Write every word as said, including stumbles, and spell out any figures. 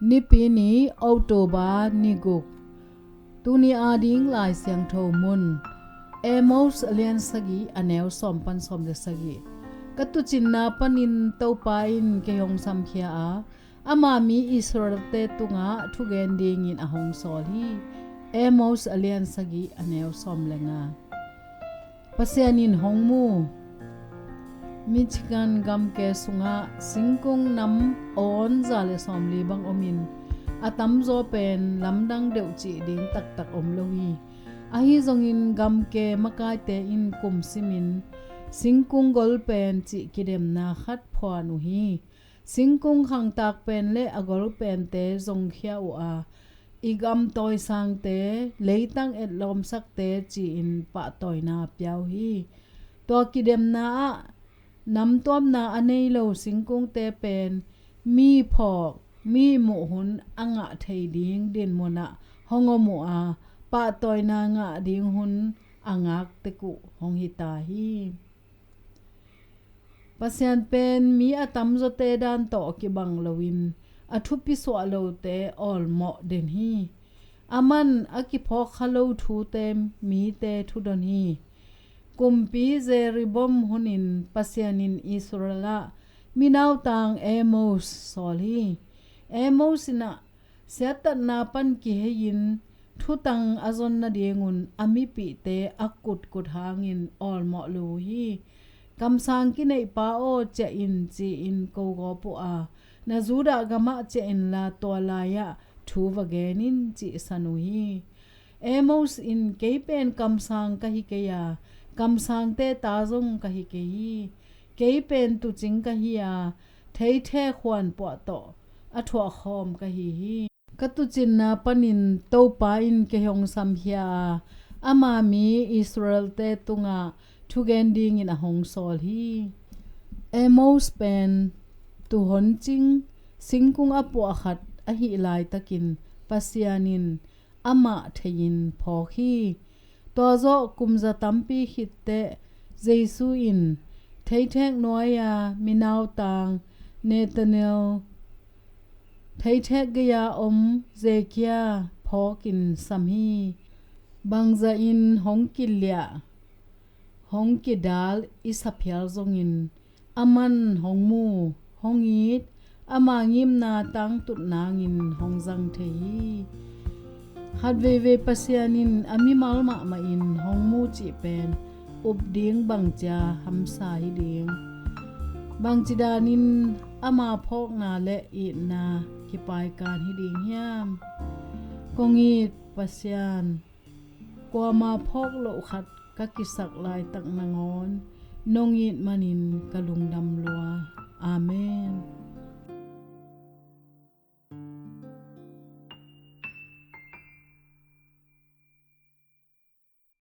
Nipi ni, October ni guk. Tuni ading Lai Siangtho mun, Amos a lian sagih, a neu sawm pan sawm le sagih. Ka tuucinna panin Topa in kei hong samkhia a, ama mi Israel-te tungah thugen dingin a hong sawl hi. Amos a lian sagih, a neu sawm le nga. Pasian in hong mu. Michigan gamke sungah singkung nam awn za le sawmli bang omin, a tamzaw pen lamdang deuh cih ding taktak om lo hi. Ahi zongin gamke makaite in kum simin singkung gol pen cih kidemna khat phuan uh hi. Singkung khangtak pen le a gol pente zongkhia uh a, i gam tawisangte, leitang etlawmsakte ci-in pahtawina pia uh hi. Tua kidemna ah namtuamna a nei lo singkungte pen mi phawk, mi muh hun a ngah thei ding dinmunah hong om uh a, pahtawina ngah ding hun a ngak tek uh hong hi ta hi. Pasian pen mi a tamzawte dan tawh kibang loin a thupi suah lote awlmawh den hi. Aman a kiphawkkha lo thute mite thudon hi. Kumpi Jeroboam hunin Pasian in Israel ah minautang Amos sawl hi. Amos in ah siattatna pan kihei-in thutang a zon nadingun a mipihte a kutkut hangin awlmawh lo uh hi. Kamsang kineihpa aw, ciah in, ci-in ko gawp uh a, na Judah gamah ciah inla tua lai-ah thu va gen in, cihsan uh hi. Amos in kei pen kamsang ka hi kei a, kamsangte ta zong ka hi kei hi. Kei pen tuucing ka hi a, theithek huanpuah tawh a thuahkhawm ka hi hi. Ka tuucinna panin Topa in kei hong samkhia a, ama mi Israel-te tungah thugen dingin a hong sawl hi. Amos pen tuuhon cing singkung a puah khat ahih laitakin Pasian in amah thei-in phawk hi. Tua zawh kum za tampi khit teh Jesu in theithek nuai-a minautang Nathanael theithek gei-a om Zekhia phawkin sam hi. Bangzah in hong kiliah, hong kidal i saphial zongin, aman hong mu, hong it, ama ngimna tangtut nangin hong zang thei hi. Khat veivei Pasian in a mimal mahmah in hong mu cih pen up ding bangcia hamsa hi ding. Bangci danin ama phawkna le itna kipaikan hi ding hiam? Kong it Pasian, kuama phawk loh khat ka kisak laitak nangawn nong it manin ka lungdam lua. Amen.